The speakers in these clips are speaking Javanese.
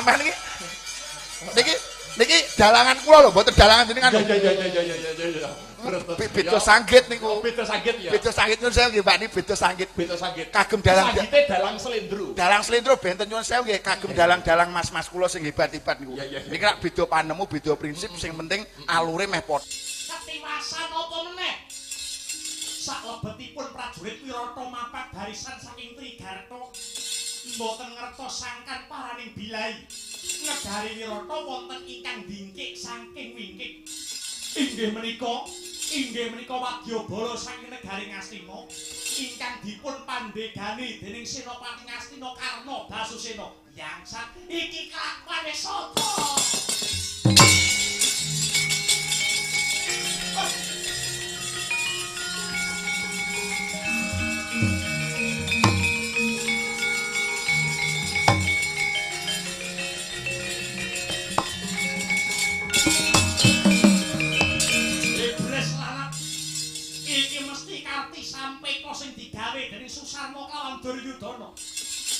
Sampeyan iki niki niki dalangan kula lho, mboten dalangan jenengan. Iya. Beda sanggit niku. Beda sanggit ya. Beda sanggit nyuwun sewu nggih Pak, niki beda sanggit. Beda sanggit. Kagem dalang sanggite dalang slendro. Dalang slendro benten nyuwun sewu nggih, kagem dalang-dalang mas-mas kula sing hebat-hebat niku. Niki rak beda panemu, beda prinsip, sing penting alure meh padha. Ketiwasan apa meneh? Saklebetipun prajurit Wirata mapak barisan saking Trigarta mboten ngertos sangkan paraning bilai. Negari Wirata wonten ingkang dingkik saking wingkik. Inggih menika wadyabala saking negari Ngastina ingkang dipun pandhegani dening Senopati Ngastina Karna Basusena. Yangsat iki kelakuane sapa? Sampeka sing digawe dening Susarma kelawan Duryudana.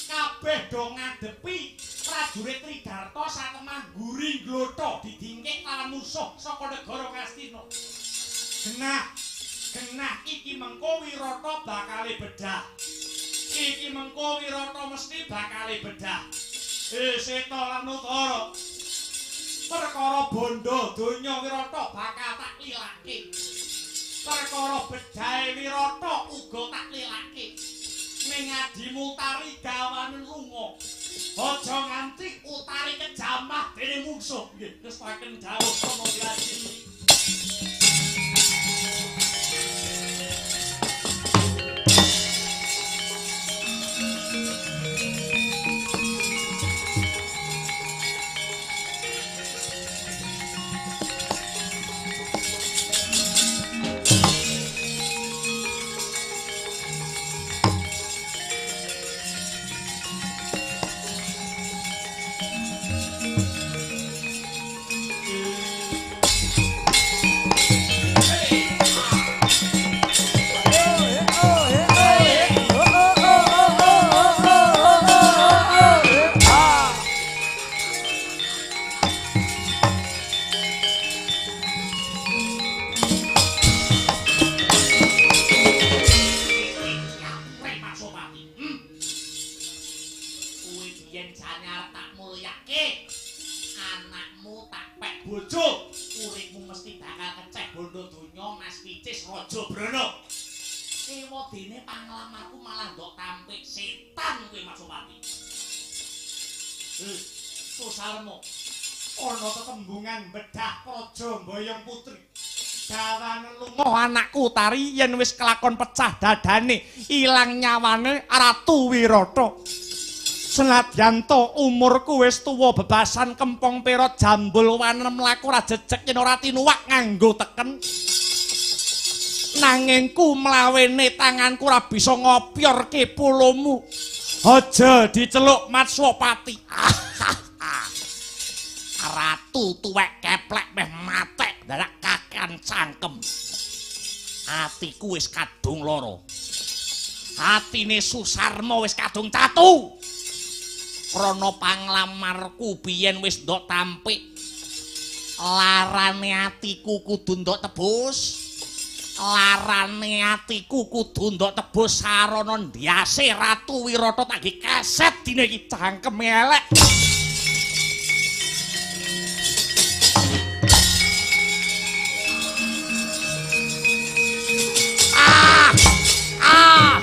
Kabeh do ngadepi prajurit Trigarta satemah nguri glotha didingkik lawan musuh saka negara Ngastina. Genah, genah iki mengko Wirata bakale bedah. Iki mengko Wirata mesti bakale bedah. Seta lan Utara. Perkara bondo donya Wirata bakal tak lilake. Perkara bejahe Wirata uga tak lilake. Ning adimu Utari gawanen lunga. Aja nganti Utari kejamah dening mungsuh. Nggih, nestaken dawuh Rama Diaji. Dene panglamarku malah ndok tampik setan kowe Masopati. Susarma ana tetembungan bedah praja Mboyong Putri. Dawane lunga anakku Utari yen wis kelakon pecah dadane, ilang nyawane Ratu Wirata. Senadyan to umurku wis tuwa bebasan kempong perot jambul wanen mlaku ora jejeg yen ora tinuwak nganggo teken. Nanging ku mlawene tanganku ora bisa ngopyorke pulumu. Aja diceluk Matswapati. Ratu tuwek keplek meh matek dadak kakean cangkem. Atiku wis kadung lara. Atine Susarma wis kadung catu. Krana panglamarku biyen wis ndok tampik. Larane atiku kudu ndok tebus. Larane atiku kudu ndok tebus sarana ndhiase Ratu Wirata tak nggih keset dina iki cangkeme elek. Ah! Ah!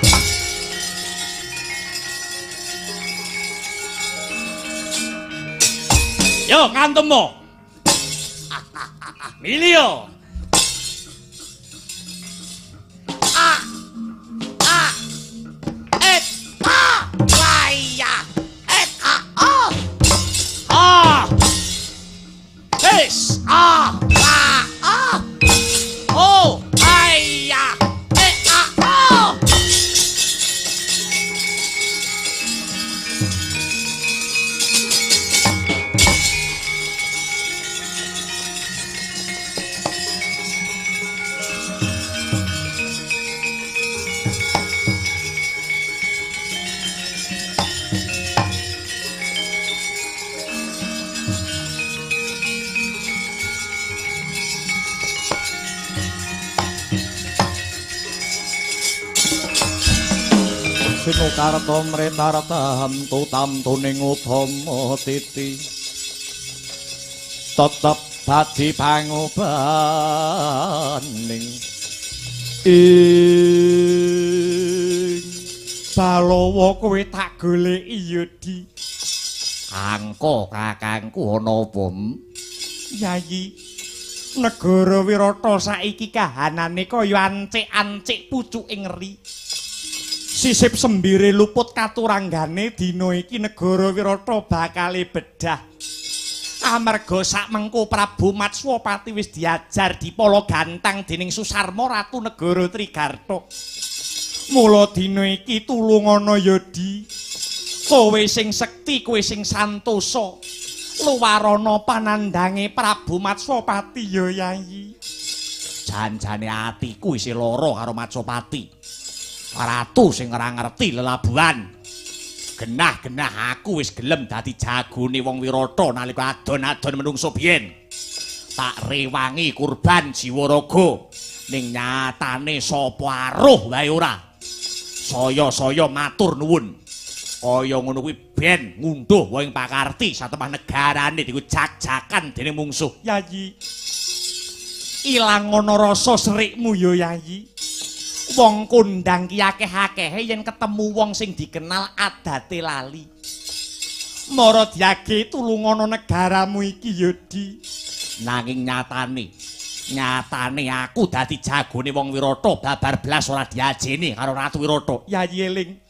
Yo ngantemo. Milio. Sinukarta mretartamtu tamtuning utama titi tetep dadi pangobaning ing Balawa kowe tak goleki ya Di. Angka kakangku ana apa? Yayi, negara Wirata saiki kahanane kaya ancik-ancik pucuking ri. Sisip sembire luput katuranggane dina iki negara Wirata bakale bedah. Amarga sakmengko Prabu Matswapati wis diajar dipala gantang dening Susarma Ratu Negara Trigarta. Mula dina iki tulungana ya Di. Kowe sing sekti, kowe sing santosa. Luwarana panandange Prabu Matswapati ya Yayi. Janjane atiku isih lara karo Matswapati. Ratu sing ora ngerti lelabuhan. Genah-genah aku wis gelem dadi jagone wong Wirata nalika adon-adon menungso biyen. Tak rewangi kurban jiwa raga. Ning nyatane sapa aruh wae ora. Saya-saya matur nuwun. Kaya ngono kuwi ben ngunduh wae ing pakarti satemah negarane diku jak-jakan dening mungsuh. Yayi, ilang ana rasa serikmu ya Yayi. Wong kondang ki akeh-akehe yen ketemu wong sing dikenal adate lali. Mara diage tulungana negaramu iki ya Di. Nanging nyatane, nyatane aku dadi jagone wong Wirata babar blas ora diajeni karo Ratu Wirata. Yayi eling.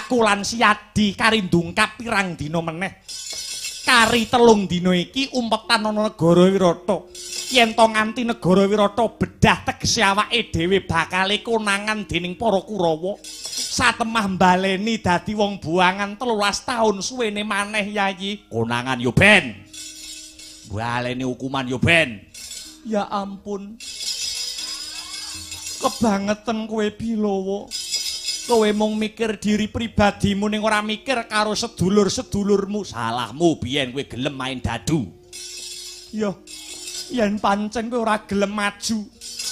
Aku lan Siadi kari ndungkap pirang dina meneh. Kari 3 dina iki umpetan ana negara Wirata. Yen to nganti negara Wirata bedah tegese awake dhewe bakale konangan dening para Kurawa. Satemah mbaleni dadi wong buangan 13 taun suwene maneh Yayi. Konangan yo ben. Baleni hukuman yo ben. Ya ampun. Kebangetan kowe Bilawa. Kowe mung mikir diri pribadimu ning ora mikir karo sedulur-sedulurmu. Salahmu biyen kowe gelem main dadu. Ya, yen pancen kowe ora gelem maju,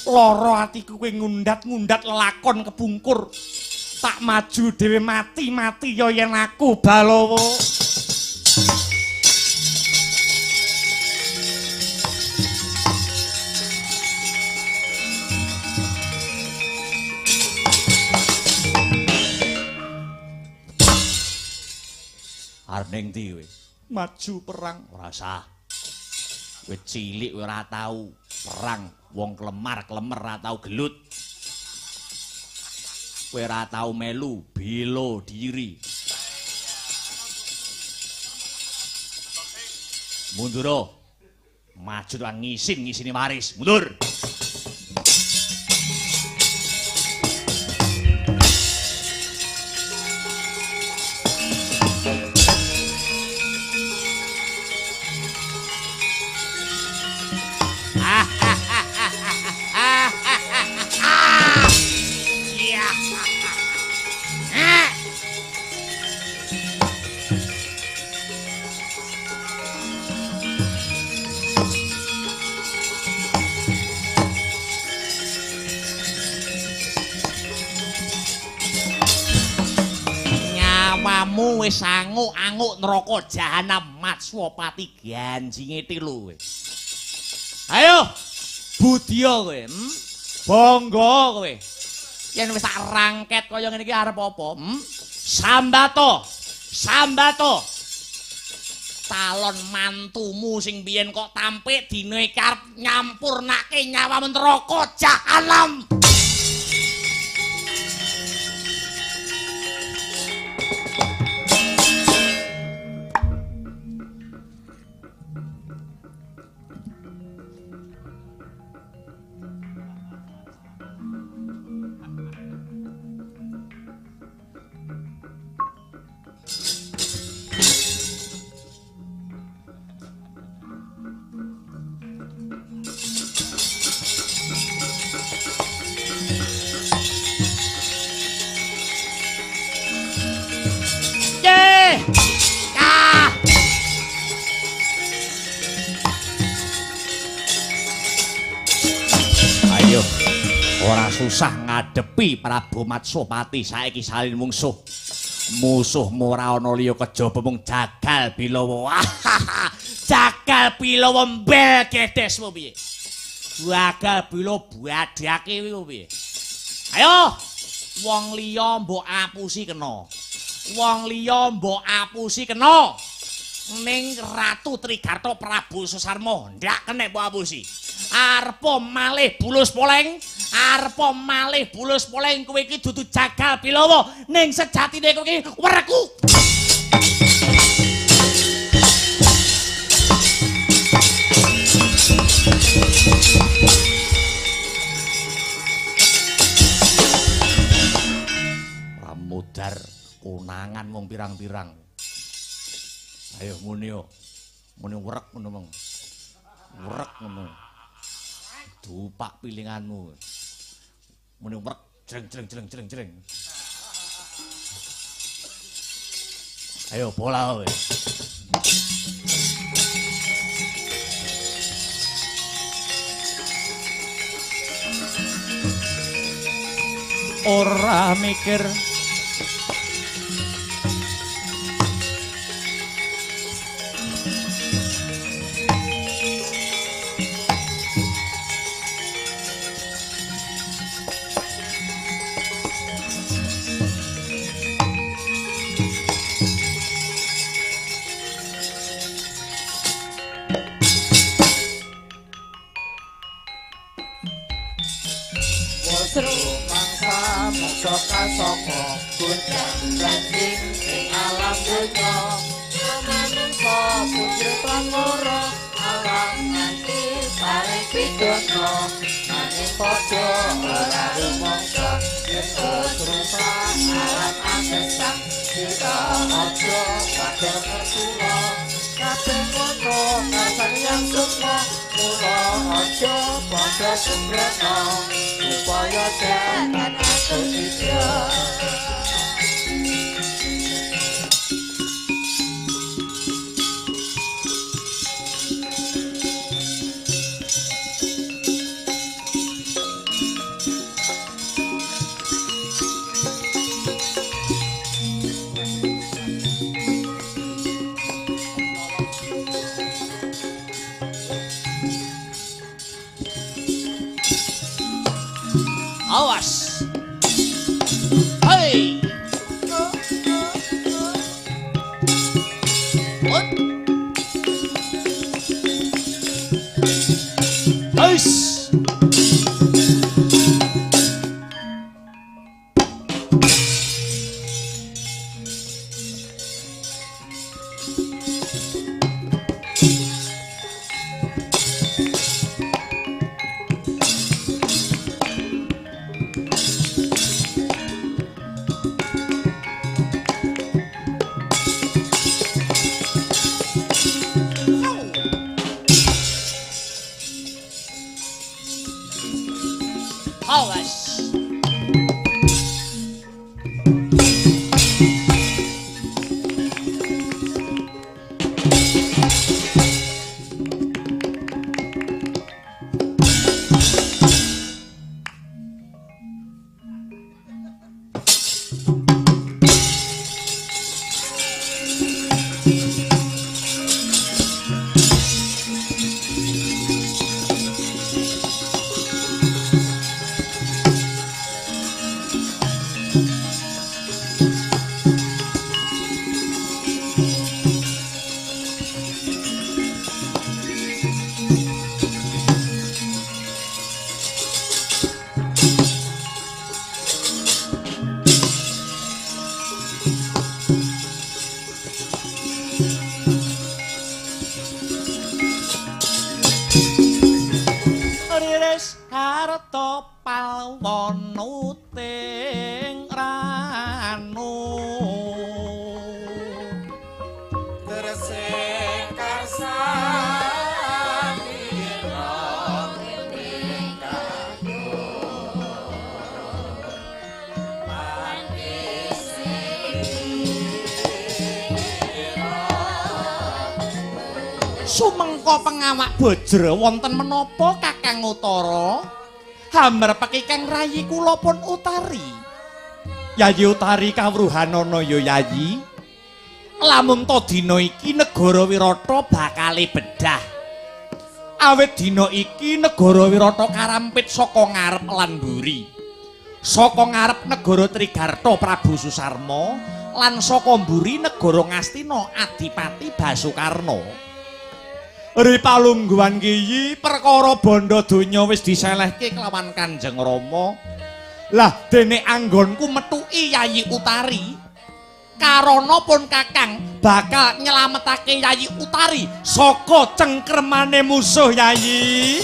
lara atiku kowe ngundat-ngundat lelakon kepungkur. Tak maju dhewe mati-mati ya yen aku Balawa. Arep ning ndi kowe? Maju perang. Ora usah. Kowe cilik kowe ora tau perang, wong klemar-klemer ora tau gelut. Kowe ora tau melu bela diri. Mundur. Maju lan ngisin-ngisini waris. Mundur. Nyawamu wis anguk-anguk neraka jahanam Matswapati ganjinge tilu kowe. Ayo budya kowe, Bangga kowe. Yen wis tak rangket kaya ngene iki arep apa? Sambato. Sambato. Calon mantumu sing biyen kok tampik dina iki arep nyampurnake nyawamu neraka jahanam. Ora susah ngadepi Prabu Matsopati saiki salin mungsuh. Musuhmu ora ana liya kejaba mung Jagal Bilawa. Jagal Bilawa mbel gedesmu piye? Jagal Bilawa badhake kuwi piye? Ayo, wong liya mbok apusi kena. Wong liya mbok apusi kena. Ning Ratu Trigarta Prabu Susarma ndak kena mbok apusi. Arepa malih bulus poleng, arepa malih bulus poleng kowe iki dudu Jagal Bilawa, ning sejatine kowe iki wereku. Pramodar konangan wong pirang-pirang. Ayo muni yo. Muni werek ngono mong. Werek ngono. Dupak pilinganmu. Muni werek jreng jreng jreng jreng jreng. Ayo bola kowe. Ora mikir saka gunjang ganjing ing alam dunya manungsa putri pangora alam nganti paring pidana nanging padha ora rumangsa yen wis rusak alam agesang sira aja padha ngertula kabeh ngono karsane yang sukma mula aja padha sumrana upaya jagat atur sisya. Awas. Hei. Hei. Sumengko pengawak bajra wonten menapa Kakang Utara? Hamrepeki kang rayi kula pun Utari. Yayi Utari kawruhanana ya Yayi. Lamun to dina iki negara Wirata bakale bedah. Awit dina iki negara Wirata karampit saka ngarep lan mburi. Saka ngarep negara Trigarta Prabu Susarma lan saka mburi negara Ngastina Adipati Basukarna. Ri palungguhan kiyi perkara bandha donya wis diselehke kelawan Kanjeng Rama. Lah dene anggonku metuki Yayi Utari karana pun Kakang bakal nyelametake Yayi Utari saka cengkremane musuh Yayi.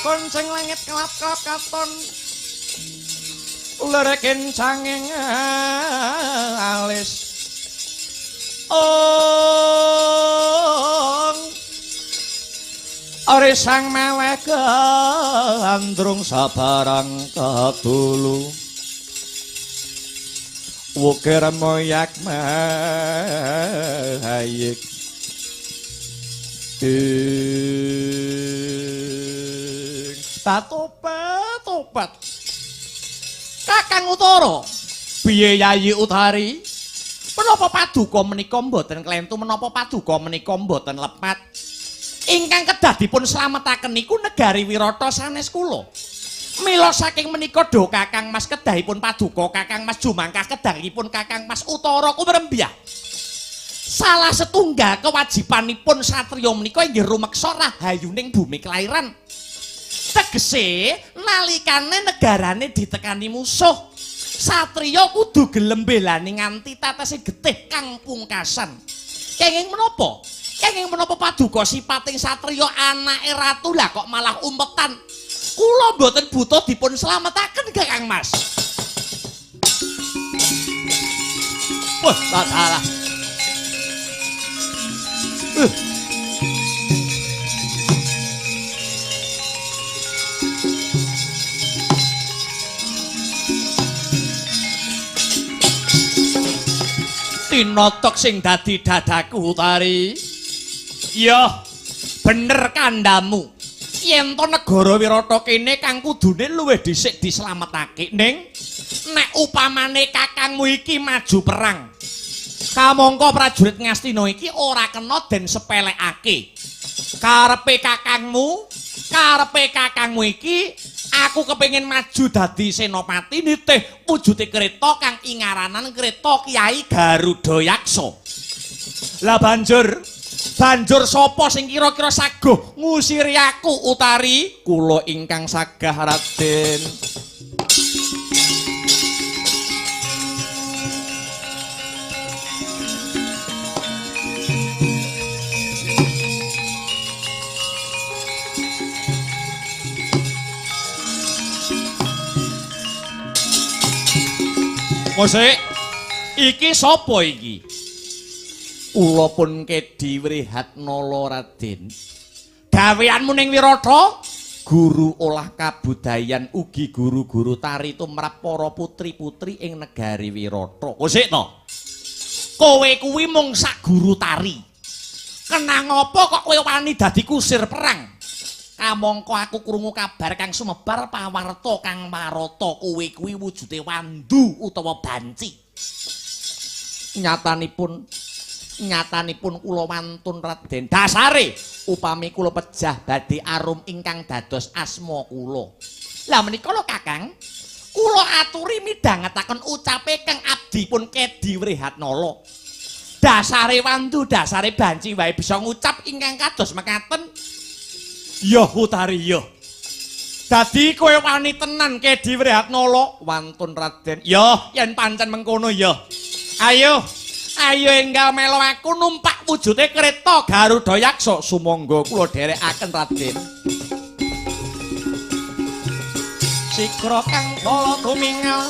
Konceng langit kelap-kelap katon lereken cangeng alis ong arisang meweh gandrung sabarang ketulu wukir moyak mahayik tobat tobat. Kakang Utara, piye Yayi Utari? Menapa paduka menika mboten klentu, menapa paduka menika mboten lepat? Ingkang kedah dipun slametaken niku negari Wirata sanes kula. Mila saking menika do Kakang Mas kedahipun paduka Kakang Mas jumangkah kedahipun Kakang Mas Utara kumrembyah. Salah setunggal kewajibanipun satriya menika inggih rumeksa rahayuning bumi kelairan. Tegese nalikane negarane ditekani musuh, satriya kudu gelem belani nganti tetese getih kang pungkasan. Kenging menapa? Kenging menapa paduka sipating satriya anake ratu lah kok malah umpetan? Kula mboten butuh dipun slametaken Kakang Mas. Wah, tak salah. Tinotok sing dadi dadaku Utari. Ya, bener kandhamu. Yen to negara Wirata kene kang kudune luwih dhisik dislametake, ning nek upamane kakangmu iki maju perang, kamangka prajurit Ngastina iki ora kena den sepelekake. Karepe kakangmu iki aku kepengin maju dadi senopati nitih wujude kereta kang ingaranan kereta Kyai Garuda Yaksa. Lah banjur sapa sing kira-kira saguh ngusiri aku Utari? Kula ingkang sagah Raden. Mosek, iki sapa iki? Kula pun Kedi Wrihatnala Raden. Gaweanmu ning Wirata? Guru olah kabudayan ugi guru-guru tari tumrap para putri-putri ing negari Wirata. Mosek to? Kowe kuwi mung sak guru tari. Kenang apa kok kowe wani dadi kusir perang? Kamangka aku krungu kabar kang sumebar pawarta kang marata kowe kuwi wujude wandu utawa banci. Nyatanipun kula wantun Raden. Dasare upami kula pejah badhe arum ingkang dados asma kula. Lah menika lho Kakang, kula aturi midhangetaken ucape kang abdi pun Kedi Wrihatnala. Dasare wandu, dasare banci wae bisa ngucap ingkang kados mekaten. Yoh Utari yoh. Dadi kowe wani tenan Kedi Wrihatnala? Wantun Raden. Yoh, yen pancen mengkono yoh. Ayo, ayo enggal melu aku numpak wujude kereta Garuda Yaksa. Sumangga kula dherekaken Raden. Sikra kang kala tumingal.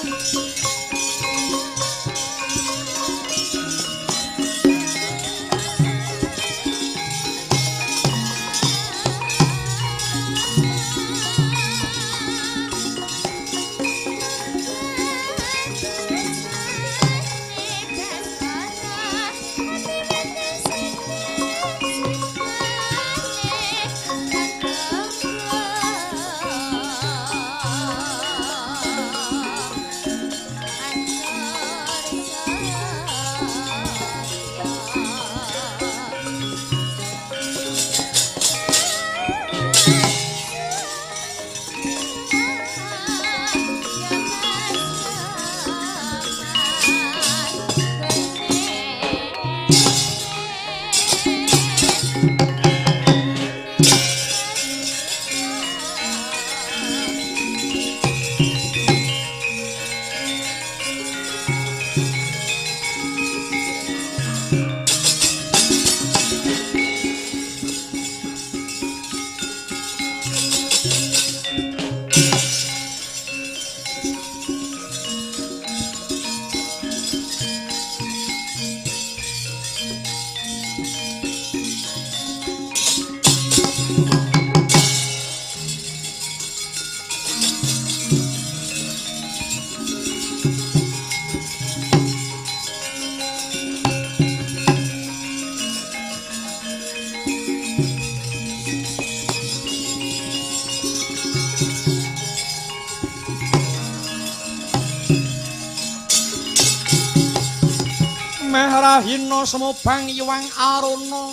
Meh rahina semubang iwang aruna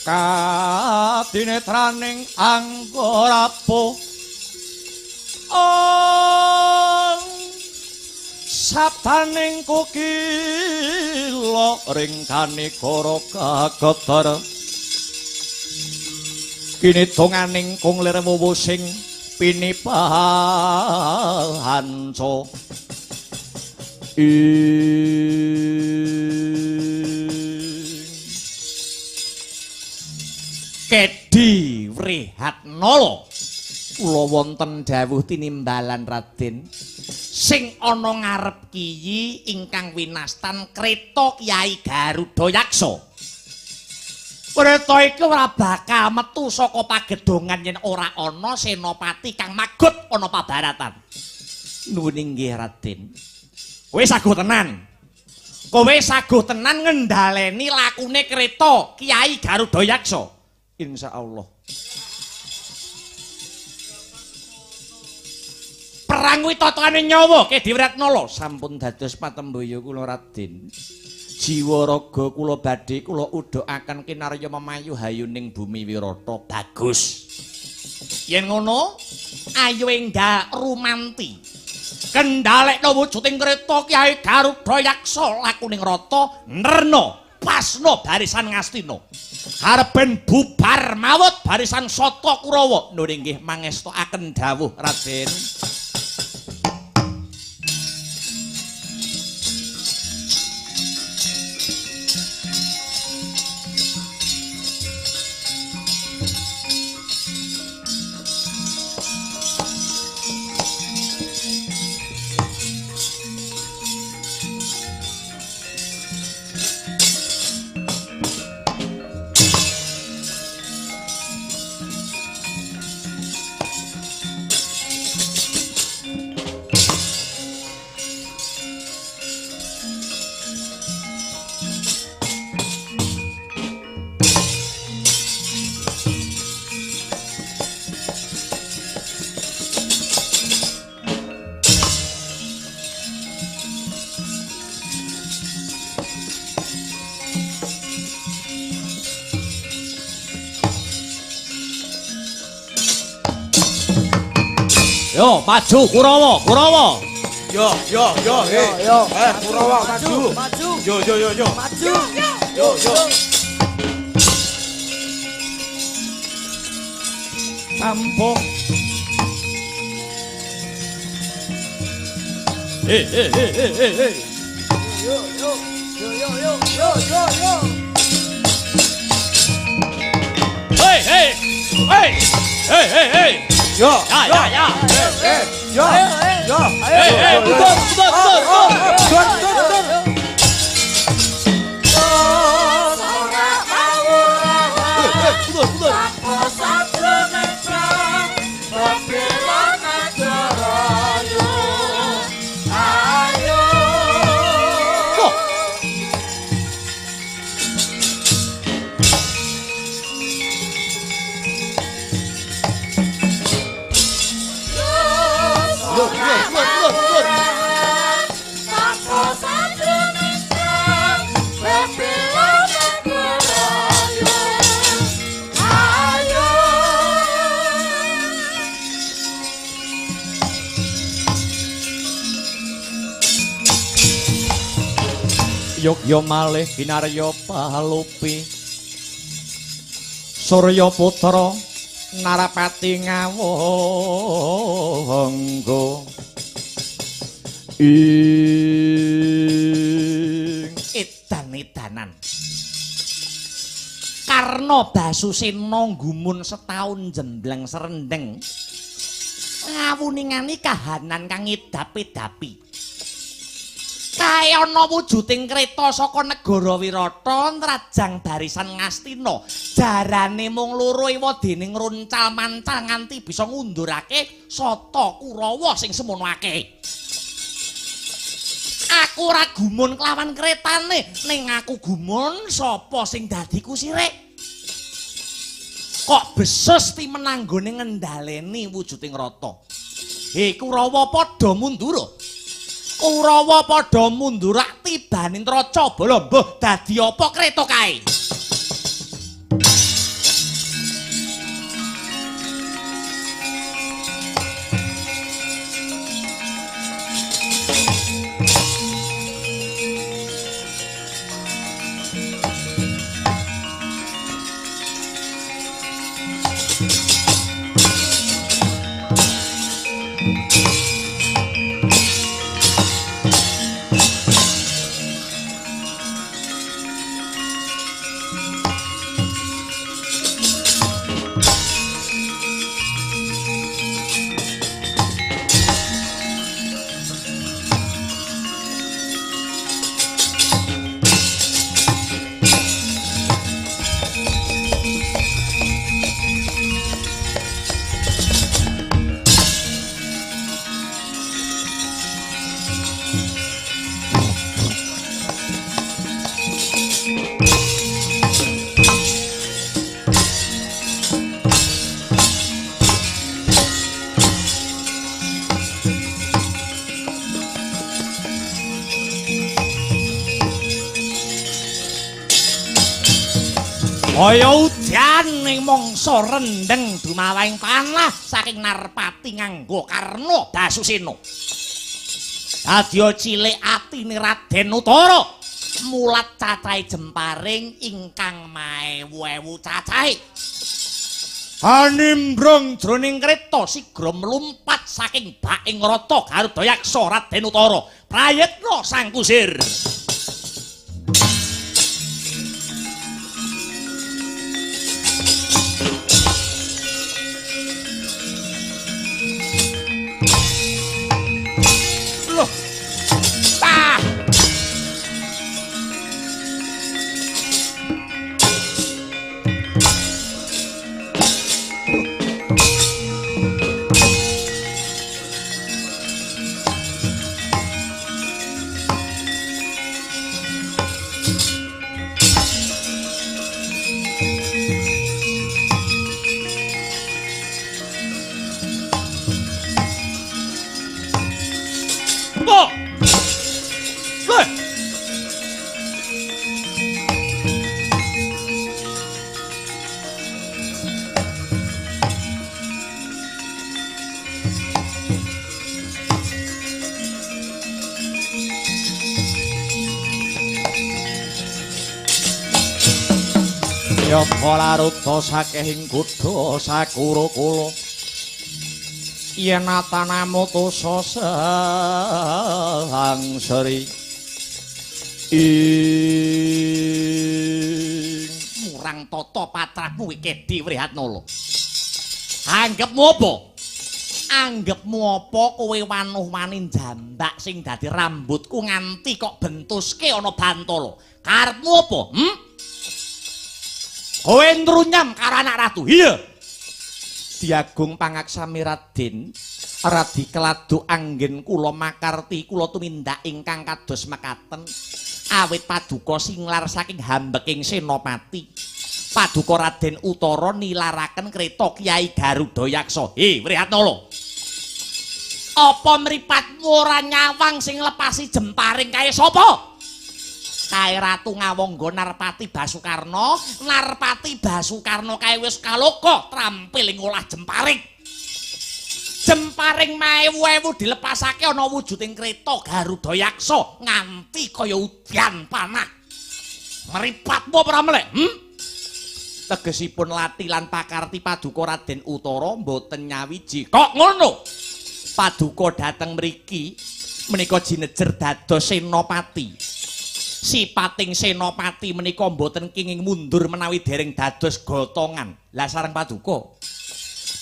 kadinetraning anggarapo ong sabdaning kukila ring kanegara kageter kinitunganing kung lir wuwu sing pinipahanca Kedhi Wrihatnala kula wonten dawuh tinimbalan Raden sing ana ngarep kiyi ingkang winastan kreta Kyai Garuda Yaksa. Kreta iki ora bakal metu saka pagedhongan yen ora ana senopati kang magut ana pabaratan. Nuwun inggih Raden. Kowe saguh tenan. Kowe saguh tenan ngendhaleni lakune kreta Kyai Garuda Yaksa. Insyaallah. Perang kuwi totokane nyawa Kedhi Wrihatnala sampun dados patemboyo kula Raden. Jiwa raga kula badhe kula udhakaken kinarya memayu hayuning bumi Wirata. Bagus. Yen ngono, ayo enggal rumanti. Kendhalekno wujuding kreta Kyai Garuda Yaksa lakuning rata nerna pasna barisan Ngastina. Areben bubar mawut barisan Sata Kurawa. Nur inggih mangestokaken dawuh Raden. Yo, maju Kurawa, Kurawa. Yo, yo, yo, he. Yo, Kurawa maju. Maju. Yo, yo, yo, yo. Maju. Yo, yo. Tampung. He, he, he, he, he, he. Yo, yo, yo, yo, yo, yo, yo, yo. Hey, hey. Hey. Hey, hey, hey. Yo, ya, ya, ya. Eh, yo, yo. Eh, eh, mundur, mundur, mundur. Mundur, mundur. Mundur, mundur. Yogya malih kinarya palupi Surya Putra Narapati ngawangga ing edan-edanan Karna Basusena gumun setaun jembleng serendeng ngawuningani kahanan kang edapi-dapi. Kae ana wujuding kreta saka negara Wirata nrajang barisan Ngastina. Jarane mung loro ewa dening runcal mancal nganti bisa ngundurake Sata Kurawa sing semono akeh. Aku ora gumun kelawan kretane, ning aku gumun sapa sing dadi kusire. Kok beses timenanggone ngendhaleni wujuding rata. He Kurawa padha mundura. Kurawa padha mundurak tibaning traca bala mbuh dadi apa kreta kae. Kaya udan ing mangsa rendheng dumawahing panah saking Narpati nganggo Karna Basusena. Dadya cilik atine Raden Utara mulat cacahe jemparing ingkang maewu-ewu cacahe. Hanimbrung jroning kreta sigra mlumpat saking baking rata Garudayaksa Raden Utara. Prayitna sang kusir. Yapa laruta sakehing kutha sakura-kula yen atanamu tusa sang seri ing murang tata patrapmu iki Kedhi Wrihatnala. Anggepmu apa? Anggepmu apa kowe wanuh-wani jambak sing dadi rambutku nganti kok bentuske ana bantala? Karepmu apa? Kowe nrunyam karo anak ratu. Iya. Diagung pangaksami Raden, radi keladuk anggen kula makarti kula tumindak ingkang kados mekaten. Awit paduka singlar saking hambeking senopati. Paduka Raden Utara nilaraken kreta Kyai Garudayaksa. He, Wrihatnala. Apa mripatmu ora nyawang sing lepasi jemparing kae sapa? Kae Ratu Ngawangga Narpati Basukarna, Narpati Basukarna kae wis kaloka trampil ing olah jemparing. Jemparing maewu-ewu dilepasake ana wujuding kreta Garudayaksa nganti kaya udan panah. Mripatmu apa ora melek? Tegesipun lati lan pakarti paduka Raden Utara mboten nyawiji. Kok ngono? Paduka dateng mriki menika jinejer dados senopati. Sipating senopati menika mboten kenging mundur menawi dereng dados gotongan. Lah sareng paduka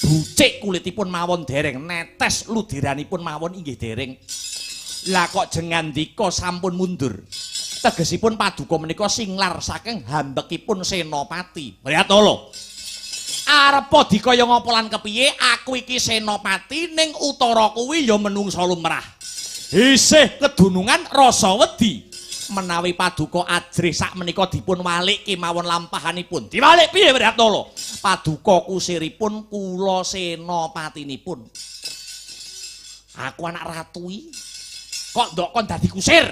bucik kulitipun mawon dereng, netes ludiranipun mawon inggih dereng. Lah kok jengandika sampun mundur. Tegesipun paduka menika singlar saking hambekipun senopati. Wrihatnala. Arepa dikaya ngapa lan kepiye aku iki senopati ning utara kuwi ya menungsa lumrah. Isih kedunungan rasa wedi. Menawi paduka ajrih sakmenika dipun walik kemawon lampahanipun. Diwalik piye Wrihatnala? Paduka kusiripun kula senopatinipun. Aku anak ratu iki. Kok ndok kon dadi kusir?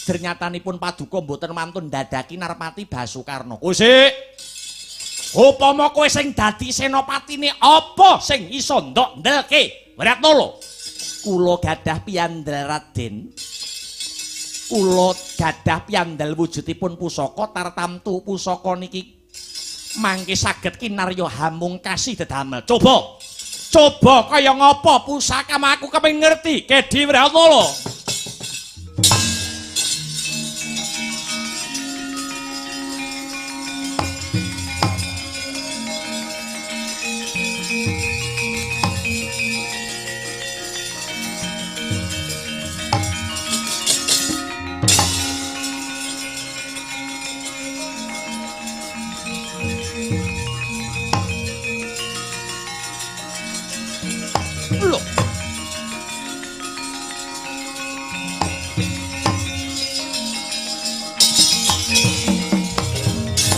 Jernyatanipun paduka mboten mantun ndadaki Narpati Basukarna. Kusik. Upama kowe sing dadi senopatine apa sing iso ndok ndelke? Wrehatnala. Kula gadah piyandel Raden. Kula gadah piyandel wujudipun pusaka tartamtu pusaka niki mangke saged kinarya hamung kasih dedamel. Coba. Coba kaya ngapa pusakamu aku kepengin ngerti. Kedhi Wrehatnala. Lho.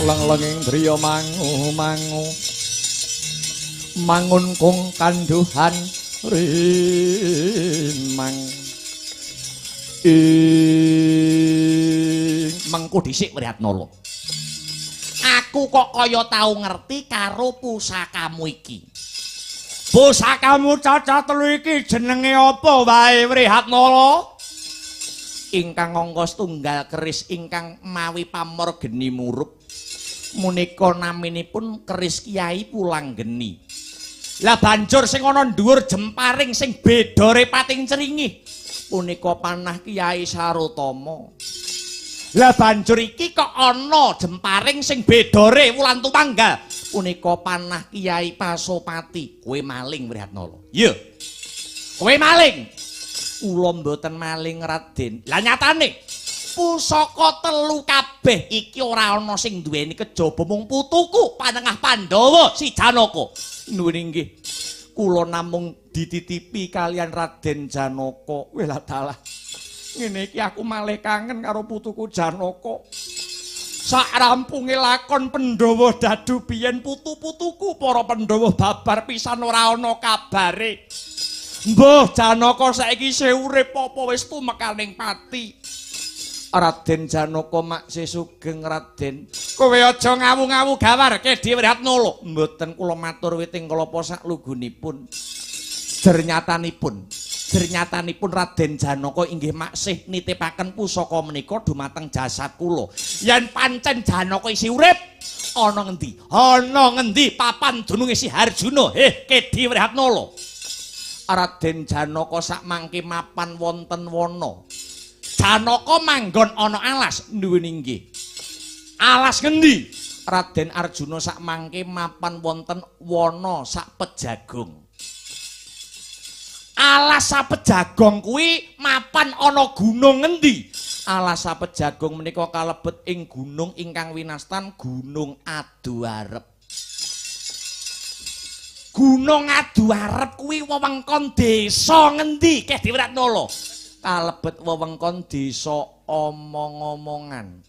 Leng-lenging driya mangu-mangu mangun kung kanduhan rimang ing mengko dhisik Wrehatnala. Aku kok kaya tau ngerti karo pusakamu iki. Pusakamu cacah telu iki jenenge apa wae Wrehatnala? Ingkang angka setunggal keris ingkang mawi pamor geni murup menika naminipun keris Kyai Pulang Geni. Lah banjur sing ana dhuwur jemparing sing bedore pating cringih punika panah Kyai Sarotama. Lah banjur iki kok ana jemparing sing bedore wulan tumanggal punika panah Kyai Pasopati. Kowe maling Wrehatnala. Iya. Kowe maling. Kula mboten maling Raden. Lah nyatane pusaka telu kabeh iki ora ana sing duweni kejaba mung putuku panengah Pandhawa si Janaka. Nuwun inggih. Kula namung dititipi kalian Raden Janaka. Welah dalah. Ngene iki aku malih kangen karo putuku Janaka. Sak rampunge lakon Pandhawa dadu biyen putu-putuku para Pandhawa babar pisan ora ana kabare. Mbuh Janaka saiki isih urip apa wis tumekaning pati. Raden Janaka maksih sugeng Raden. Kowe aja ngawu-ngawu gawar Kedhi Wrehatnala. Mboten kula matur witing kalapa sak lugunipun. Jernyatanipun Raden Janaka inggih maksih nitipaken pusaka menika dumateng jasad kula. Yen pancen Janaka isih urip, ana ngendi? Ana ngendi papan dununge si Harjuna? Heh, Kedhi Wrehatnala. Raden Janaka sak mangke mapan wonten wana. Janaka manggon ana alas. Nuwun inggih. Alas ngendi? Raden Arjuna sak mangke mapan wonten wana sak Pejagung. Alas Sapejagong kuwi mapan ana gunung ngendi? Alas Sapejagong menika kalebet ing gunung ingkang winastan Gunung Aduarep. Gunung Aduarep kuwi wewengkon desa ngendi? Kedhi Wrehatnala. Kalebet wewengkon desa Omong-omongan.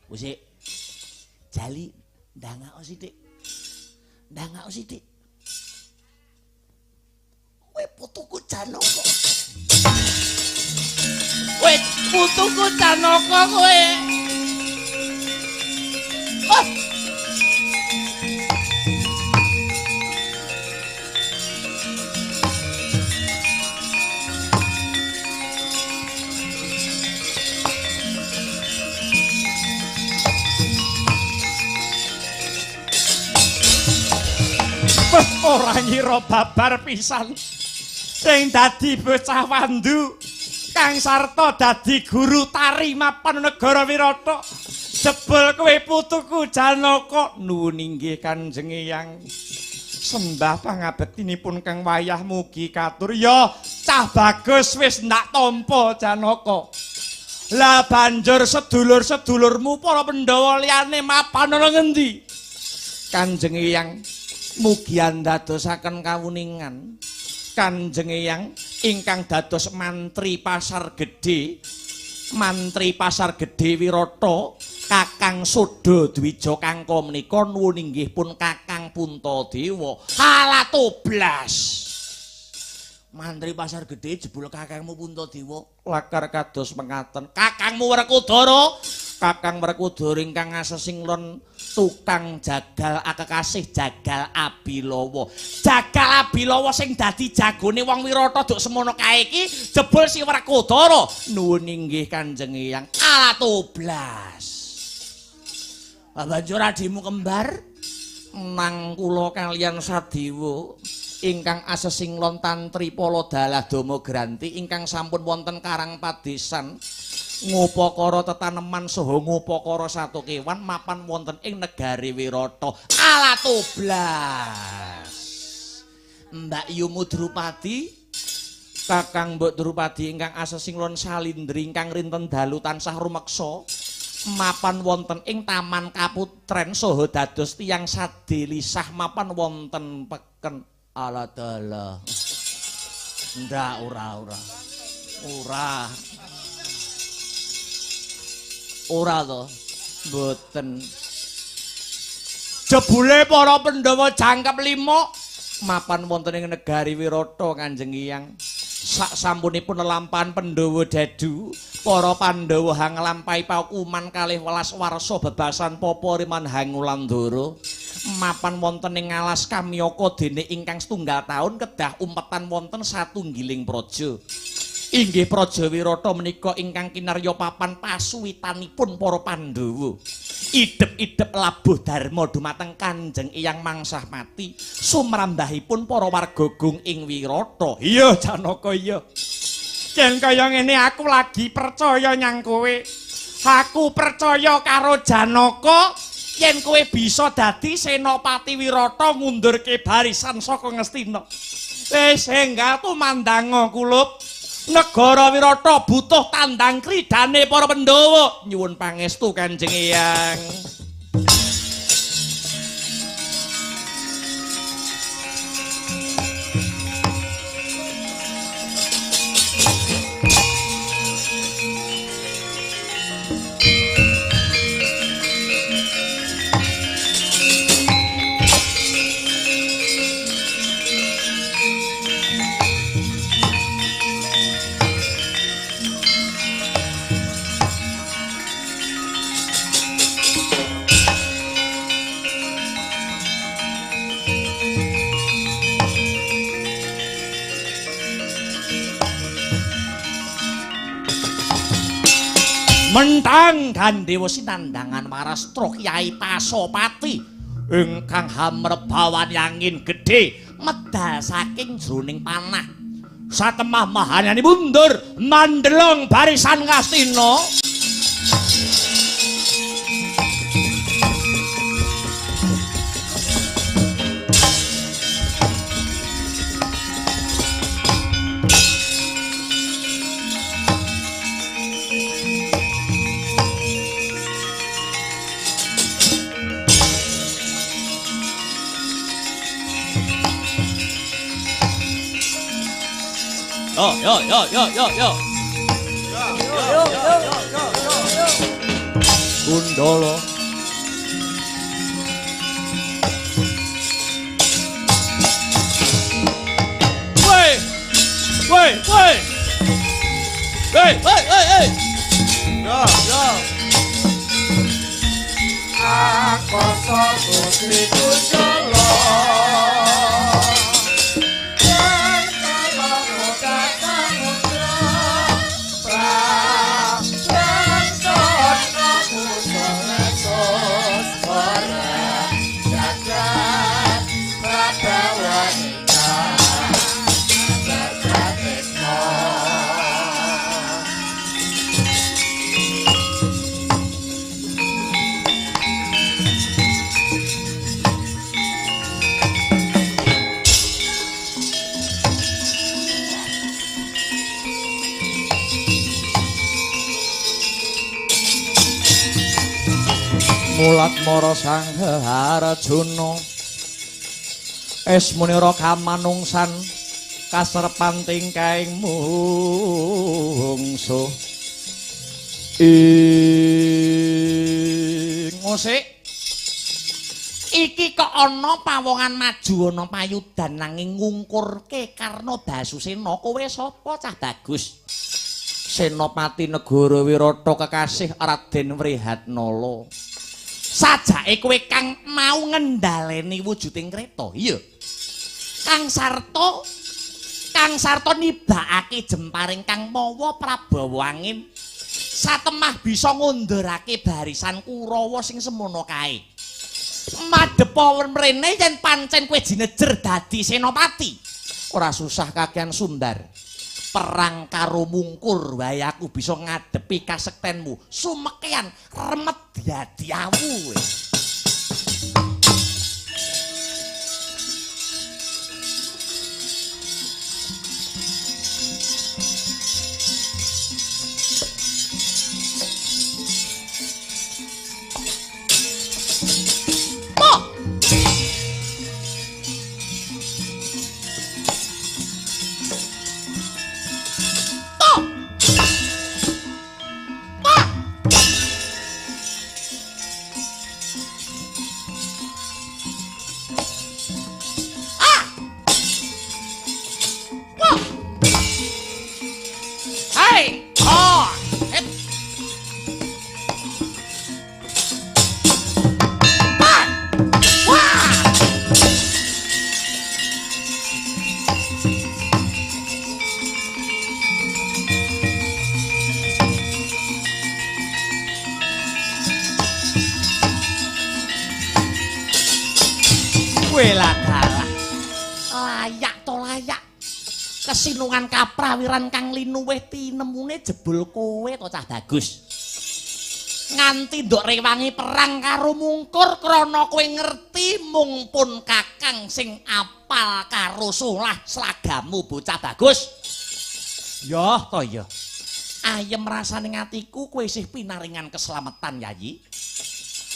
Wis jali ndangako sithik. Ndangako sithik. Kowe putuku Janaka. Kowe putuku Janaka kowe. Oh. Ora ngira babar pisan. Sing dadi bocah wandu kang sarta dadi guru tari mapan negara Wirata. Jebul kowe putuku Janaka. Nuwun inggih Kanjeng Eyang. Sembah pangabektinipun kang wayah mugi katur. Ya cah bagus wis ndak tampa Janaka. Lah banjur sedulur-sedulurmu para Pandhawa liyane mapan ana ngendi? Kanjeng Eyang mugi andadosaken kawuningan. Kanjeng Eyang ingkang dados mantri Pasar Gedhe, mantri Pasar Gedhe Wirata, Kakang Suda Dwija Kangka menika nuwun inggih pun Kakang Puntadewa. Halatoblas. Mantri Pasar Gedhe jebul kakangmu Puntadewa. Lakar kados mengaten. Kakangmu Werkudara, Kakang Werkudara ingkang asesing lon tukang jagal akekasih Jagal Abilawa. Jagal Abilawa sing dadi jagone wong Wirata duk semono kae iki jebul si Werkudara. Nuwun inggih Kanjeng Eyang. Alatoblas. Banjur adimu kembar nang kula kaliyan Sadewa ingkang asesing lon tantri pala dalah dama granti ingkang sampun wonten Karang Padesan ngupakara tetaneman saha ngupakara sato kewan mapan wonten ing negari Wirata. Alatoblas. Mbak Yumu Drupadi, Kakang Mbok Drupadi ingkang asesing lon salindri ingkang rinten dalu tansah rumeksa mapan wonten ing Taman Kaputren saha dados tiyang sadelisah mapan wonten peken. Ala dalah. Ndak ora ora. Ora. Ora to. Mboten. Jebule para Pandhawa jangkep 5 mapan wonten ing negari Wirata Kanjeng Hyang. Sak sampunipun lelampahan Pandhawa dadu, para Pandhawa hanglampahi paukuman kalih welas warsa bebasan papa riman Hangulandara. Mapan wonten ing alas Kamyaka dene ingkang setunggal taun kedah umpetan wonten satunggiling praja. Inggih Praja Wirata menika ingkang kinarya papan pasuwitanipun para Pandhawa. Idep-idep labuh dharma dumateng Kanjeng Eyang mangsah mati sumrambahipun para warga gung ing Wirata. Iya Janaka iya. Yen kaya ngene aku lagi percaya nyang kowe. Aku percaya karo Janaka yen kowe bisa dadi senopati Wirata ngundurke barisan saka Ngastina. Wis enggal tumandanga kulup. Negara Wirata butuh tandang kridane para Pandhawa. Nyuwun pangestu Kanjeng Eyang. Mentang Gandewa sinandhangan marastra Kyai Pasopati ingkang hamrebawan angin gedhe medal saking jroning panah. Satemah mahanani mundur mandelong barisan Ngastina. Yo yo yo yo yo yo. Yo yo yo yo yo. Gundala. Woi. Woi, woi. Woi, woi, woi, woi. Yo, yo. Akasa Gusti Kunjala. Mulat mara Sang Arjuna esmunira kamanungsan kaserpan tingkahing mungsuh ing ngosik Iki kok ana pawongan maju ana payudan nanging ngungkurke Karna Basusena. Kowe sapa cah bagus? Senopati Negara Wirata kekasih Raden Wrehatnala. Sajake kowe kang mau ngendhaleni wujuding kreta. Iya. Kang Sarto, Kang Sarto nibakake jemparing kang mawa prabawa angin. Satemah bisa ngundurake barisan Kurawa sing semono kae. Madhepa mrene yen pancen kowe jinejer dadi senopati. Ora susah kakean sumbar. Perang karo mungkur wae aku bisa ngadepi kasektenmu. Sumekean remet dadi awu. Layak to layak. Kesinungan kaprawiran kang linuwih tinemune jebul kowe to cah bagus. Nganti ndok rewangi perang karo mungkur krana kowe ngerti mung pun kakang sing apal karo solah slagamu bocah bagus. Yoh to ya. Ayem rasane atiku kowe isih pinaringan keslametan Yayi.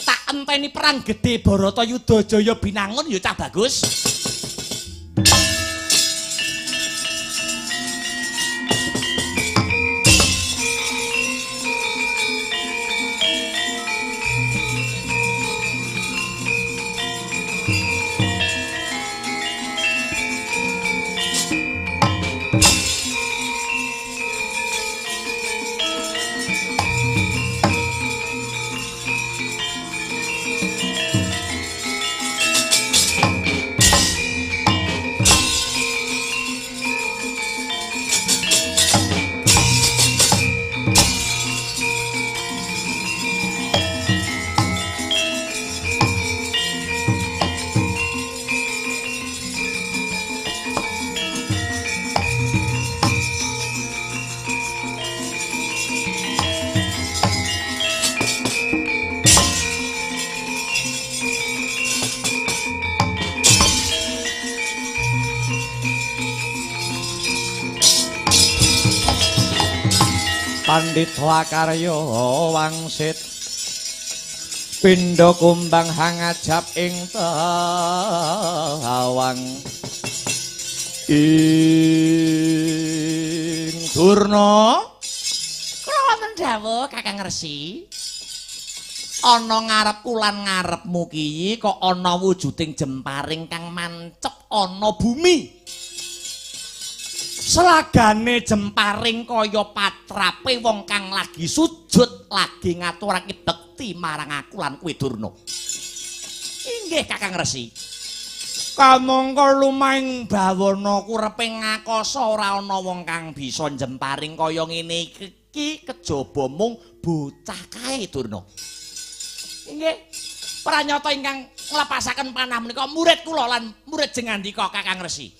Tak enteni perang gedhe Baratayuda Jaya Binangun ya cah bagus. Pandhita Akarya wangsit pindha kumbang hangajap ing tawang ing Durna. Kula wonten dawuh Kakang Resi. Ana ngarepku lan ngarepmu ki kok ana wujuding jemparing kang mancep ana bumi. Selagane jemparing kaya patrape wong kang lagi sujud lagi ngaturake bekti marang aku lan kowe Durna. Inggih Kakang Resi. Kamangka lumahing bawana kurepe ngakasa ora ana wong kang bisa jemparing kaya ngene iki kejaba mung bocah kae Durna. Inggih. Pranyata ingkang nglepasaken panah menika murid kula lan murid jengandika Kakang Resi.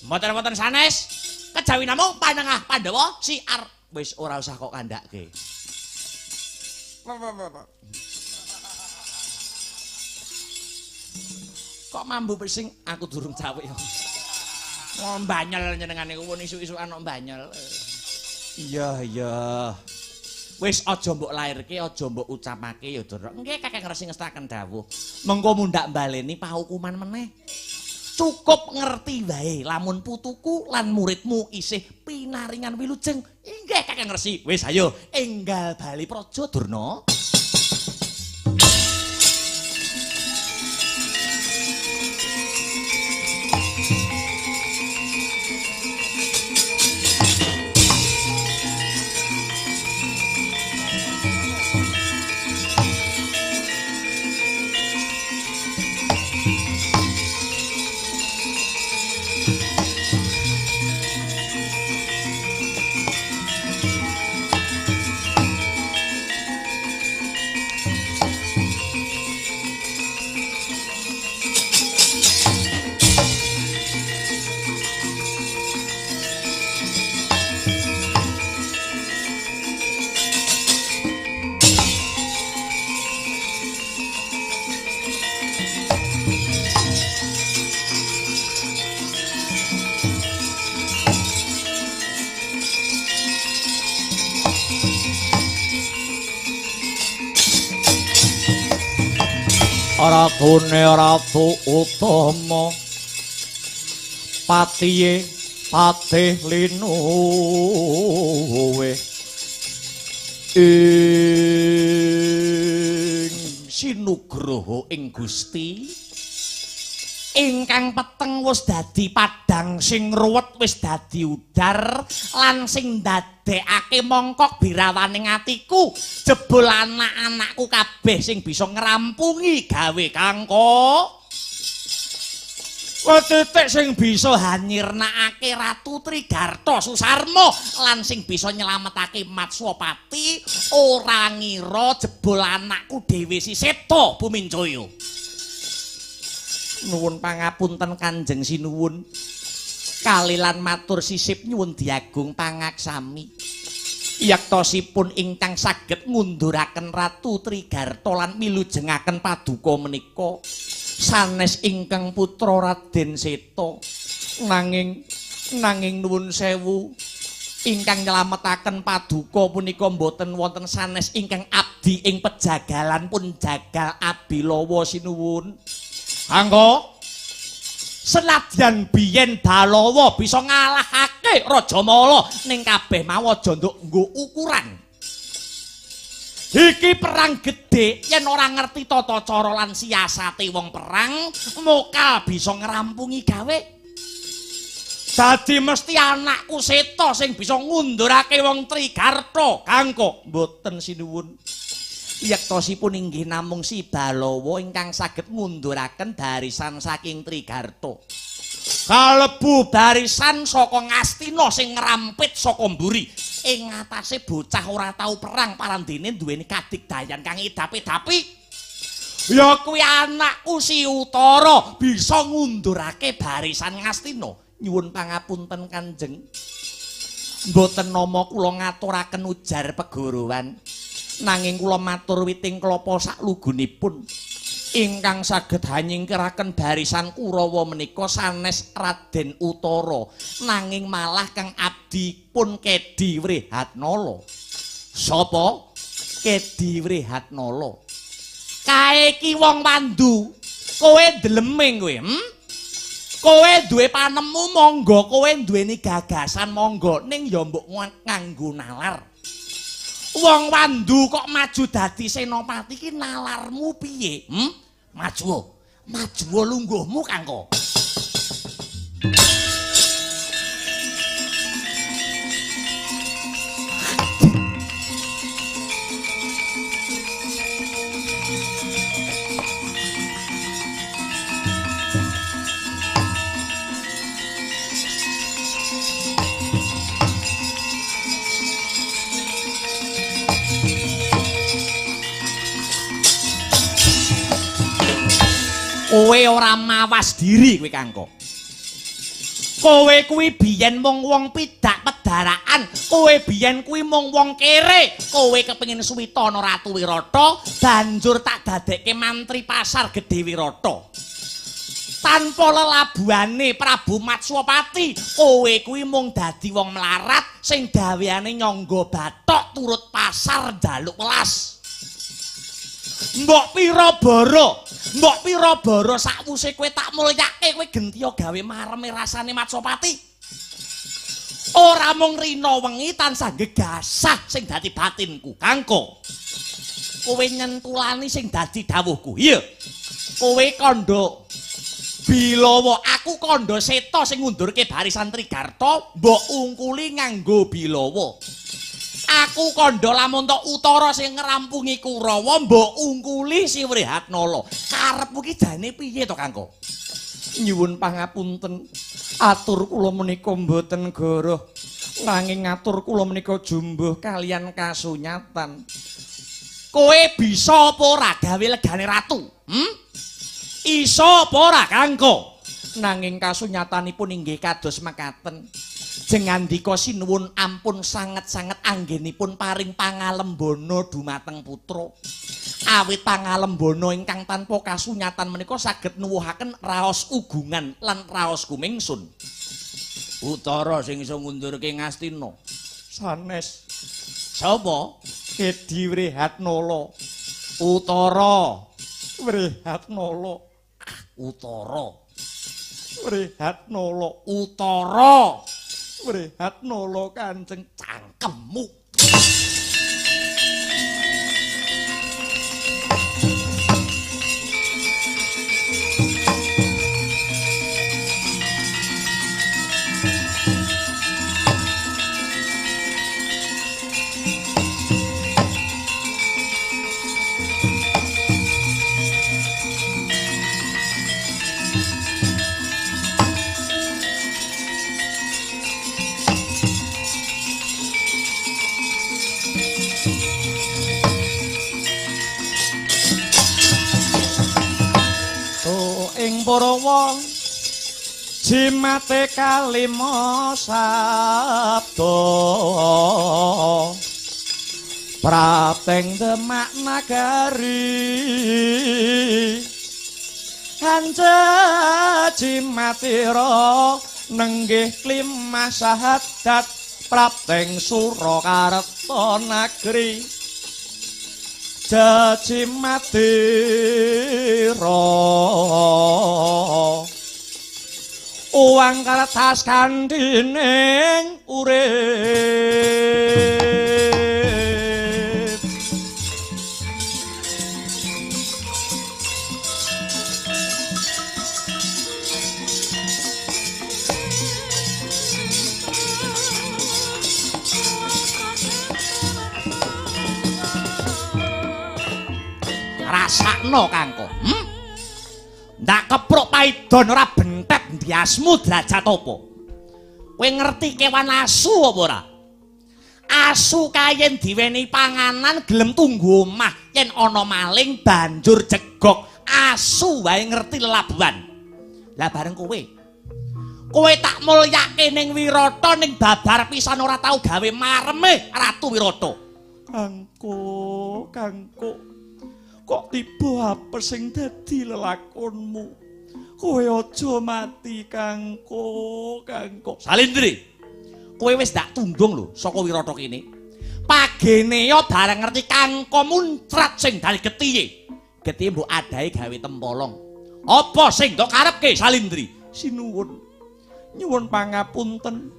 Mboten-mboten sanes. Kejawi namung panengah Pandhawa si ar wis ora usah kok kandhake. Kok mambu pesing aku durung cawik. Ngombanयल jenengan niku pun isuk-isukan kok mbanyel. Iya iya. Wis aja mbok lairke, aja mbok ucapake ya Durna. Nggih Kakang Resi ngestaken dawuh. Mengko mundhak baleni pahukuman meneh. Cukup ngerti wae lamun putuku lan muridmu isih pinaringan wilujeng. Inggih Kakang Resi. Wis ayo enggal bali praja Durna. Ratune Ratu Utama patiye patih linuwe ing sinugroho ing Gusti ingkang peteng wis dadi padhang, sing ruwet wis dadi udar, lan sing ndadekake mongkok birawaning atiku jebul anak-anakku kabeh sing bisa ngrampungi gawe kangko titik sing bisa hanyirnakake Ratu Trigarta Susarma lan sing bisa nyelametake Matswapati ora ngira jebul anakku dhewe si Seta Buminjaya. Nuwun pangapunten Kanjeng Sinuwun, kalilan matur sisip nyuwun diagung pangaksami. Yektosipun ingkang saged ngunduraken Ratu Trigarta lan milujengaken paduka menika sanes ingkang putra Raden Seta. Nanging nuwun sewu, ingkang nyelametaken paduka punika mboten wonten sanes ingkang abdi ing pejagalan pun jagal Abilawa sinuwun. Anggo senadyan biyen Balawa bisa ngalahake Rajamala ning kabeh mau aja nduk nggo ukuran. Iki perang gedhe, yen ora ngerti tata cara lan siasate wong perang, mokal bisa ngrampungi gawe. Dadi mesti anakku Seta sing bisa ngundurake wong Trigarta. Kangko mboten sinuwun. Yektosipun inggih namung si Balawa ingkang saged ngunduraken barisan saking Trigarta. Kalebu barisan saka Ngastina sing ngrampit saka mburi. Ing ngatasé bocah ora tau perang parandene duweni kadigdayan kang idapi-dapi. Ya kuwi anakku si Utara bisa ngundurake barisan Ngastina. Nyuwun pangapunten Kanjeng. Mboten nama kula ngaturaken ujar pegorowan. Nanging kula matur witing klapa saklugunipun ingkang saged hanyingkiraken barisan Kurawa menika sanes Raden Utara, nanging malah kang abdi pun Kedi Wrehatnala. Sapa? Kedi Wrehatnala. Kae ki wong Pandu. Kowe ndeleming kowe, Kowe duwe panemu monggo, kowe duweni gagasan monggo, ning ya mbok nganggo nalar. Wong Wandu kok maju dadi senopati ki nalarmu piye? Maju. Maju lungguhmu kangko. Kowe ora mawas diri kowe kangko. Kowe kuwi biyen mung wong pidak pedaraan, kowe biyen kuwi mung wong kere, kowe kepengin suwitana Ratu Wirata, banjur tak dadekke mantri pasar Gedhe Wirata. Tanpa lelabuhane Prabu Matswapati, kowe kuwi mung dadi wong melarat sing gaweane nyangga bathok turut pasar njaluk welas. Mbok pira bara, mbok pira bara sakwuse kowe tak mulyake kowe gentiya gawe mareme rasane Matswapati. Ora mung rina wengi tansah gegasah sing dadi batinku, kangko. Kowe nyentulani sing dadi dawuhku. Iya. Kowe kandha Bilawa, aku kandha Seta sing ngundurke barisan Trigarta, mbok ungkuli nganggo Bilawa. Aku kandha lamun tok Utara sing ngrampungi Kurawa, mbok ungkuli si Wrehatnala. Karepmu ki jane piye to, Kangko? Nyuwun pangapunten, atur kula menika mboten goroh, nanging atur kula menika jumbuh kalian kasunyatan. Kowe bisa apa ora gawe legane ratu? Iso apa ora, Kangko? Nanging kasunyatanipun inggih kados mekaten. Jengandika sinuwun ampun sanget-sanget anggenipun paring pangalembana dumateng putra. Awit pangalembana ingkang tanpa kasunyatan menika saged nuwuhaken raos ugungan lan raos kumingsun. Utara sing iso ngundurke Ngastina. Sanes. Sapa? Kedi Wrehatnala. Utara. Wrehatnala Utara. Wrehatnala Utara. Wrehatnala Kanjeng cangkemmu. Purawa jimate kalima sabda prapteng Demak nagari ance jimatira nenggih klimah sahadat prapteng Surakarta nagri Jajimadira uang kertas kandhining urip. Rasakno Kangko. Ndak kepruk paidon ora bentet ndiasmu derajat apa? Kowe ngerti kewan asu apa ora? Asu kayen diweni panganan gelem tunggu omah, yen ana maling banjur jegok. Asu wae ngerti lelabuhan. Lah bareng kowe. Kowe tak mulyake ning Wirata ning babar pisan ora tau gawe mareme Ratu Wirata. Kangko, Kangko. Kok tiba apa sing dadi lelakonmu? Kowe aja mati Kangko, Kangko. Salindri, kowe wis ndak tundung lho saka Wirata kene. Pagene ya bareng ngerti Kangko muncrat sing dadi getihe. Getihe mbok adahi gawe tempolong. Apa sing ndok karepke Salindri? Sinuwun. Nyuwun pangapunten.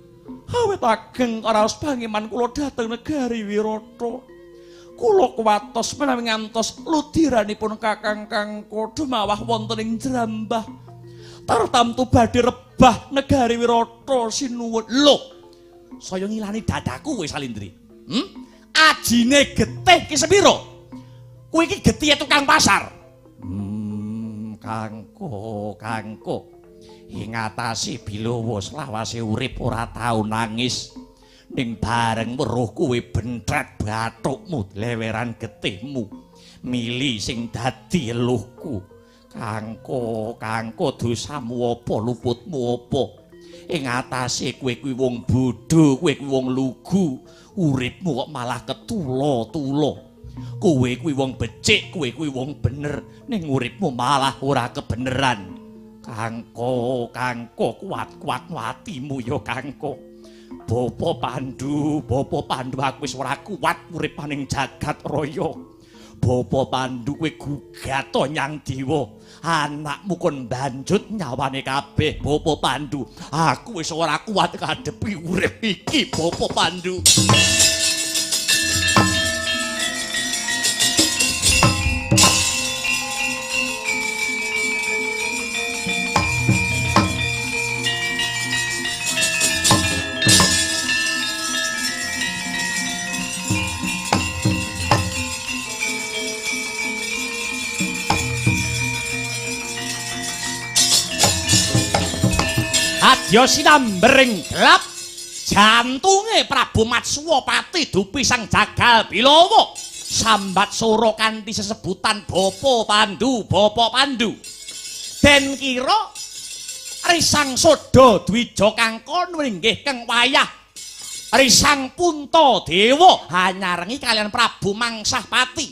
Awit ageng raos pangeman kula dhateng negari Wirata. Kula kuwatos menawi ngantos ludiranipun Kakang Kangko dumawah wonten ing jrambah. Tartamtu badhe rebah negari Wirata sinuwun. Lho, saya ngilani dadaku kowe Salindri. Ajine getih ki sepira? Kowe iki getihe tukang pasar. Kangko, Kangko. Ing atase bilowo selawase urip ora tau nangis. Ning bareng weruh kowe bentret bathukmu leweran getihmu mili sing dadi eluhku. Kangko, Kangko dosamu apa luputmu apa? Ing atase kowe kuwi wong bodho, kowe kuwi wong lugu, uripmu kok malah ketula-tula. Kowe kuwi wong becik, kowe kuwi wong bener, ning uripmu malah ora kebeneran. Kangko, Kangko kuat-kuat atimu ya Kangko. Bapa Pandu, Bapa Pandu aku wis ora kuat urip ning jagat raya. Bapa Pandu kowe gugat nyang dewa. Anakmu kon banjut nyawane kabeh Bapa Pandu. Aku wis ora kuat ngadepi urip iki Bapa Pandu. Adya sinambering gelap jantunge Prabu Matswapati dupi sang jagal Bilawa sambat sora kanthi sesebutan Bapa Pandu, Bapa Pandu. Den kira Risang Sada Dwija Kangko nringgih keng wayah Risang Puntadewa hanyarengi kalian Prabu Mangsahpati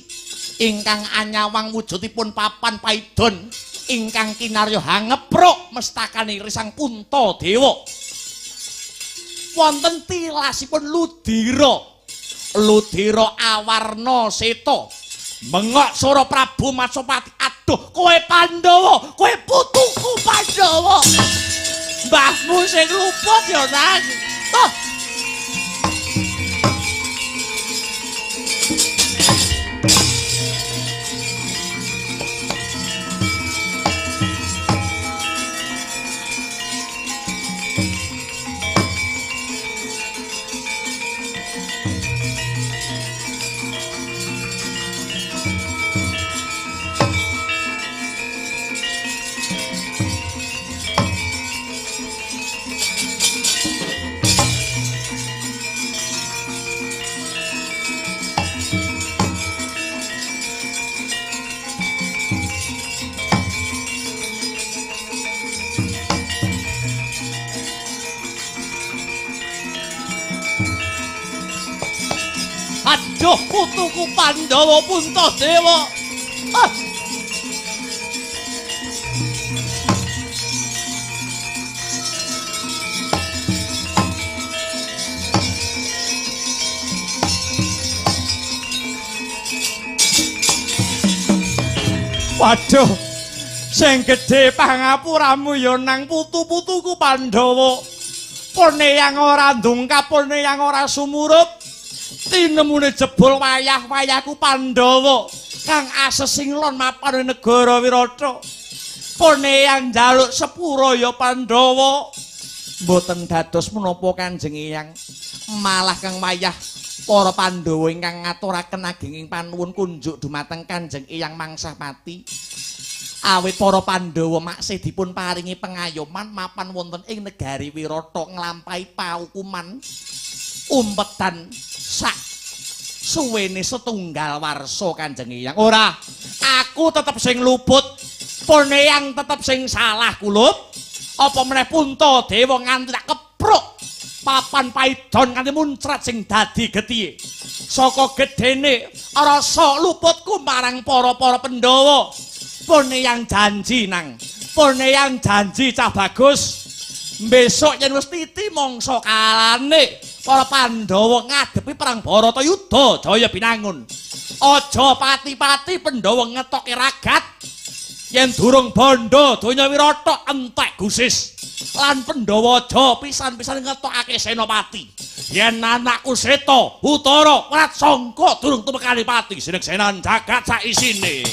ingkang anyawang wujudipun papan paidon ingkang kinarya hangepruk mestakane Risang Puntadewa. Wonten tilasipun Ludira, Ludira awarna seta. Mengok swara Prabu Matsopati, aduh kowe Pandhawa, kowe putuku Pandhawa. Mbahmu sing luput ya nang. Oh. Aduh putuku Pandhawa Puntadewa. Ah. Waduh, sing gedhe pangapuramu ya nang putu-putuku Pandhawa. Pone yang ora ndungkap, pone yang ora sumurup. Tinemune jebul wayah-wayahku Pandhawa kang asesing lon mapan negara Wirata. Pone yang njaluk sepura ya Pandhawa. Mboten dados menapa Kanjeng Eyang, malah kang wayah para Pandhawa ingkang ngaturaken agenging panuwun kunjuk dumateng Kanjeng Eyang Mangsapati. Awit para Pandhawa maksih dipun paringi pengayoman mapan wonten ing negari Wirata nglampahi paukuman umpetan sak suwene setunggal warsa Kanjeng Eyang. Ora, aku tetep sing luput, pone yang tetep sing salah kulup. Apa meneh Puntadewa nganti tak kepruk papan paidon nganti muncrat sing dadi getihe. Saka gedene rasa luputku marang para-para Pandhawa. Pone yang janji nang, pone yang janji cah bagus. Besok yen wis titi mangsa kalane para Pandhawa ngadepi perang Bharatayuda Jaya Binangun. Aja pati-pati Pandhawa ngetoke ragat yen durung bondo donya Wirata entek gusis. Lan Pandhawa aja pisan-pisan ngetokake senopati. Yen anakku Seta Utara Wratsangka durung tumekani pati sineksenan jagat saisine.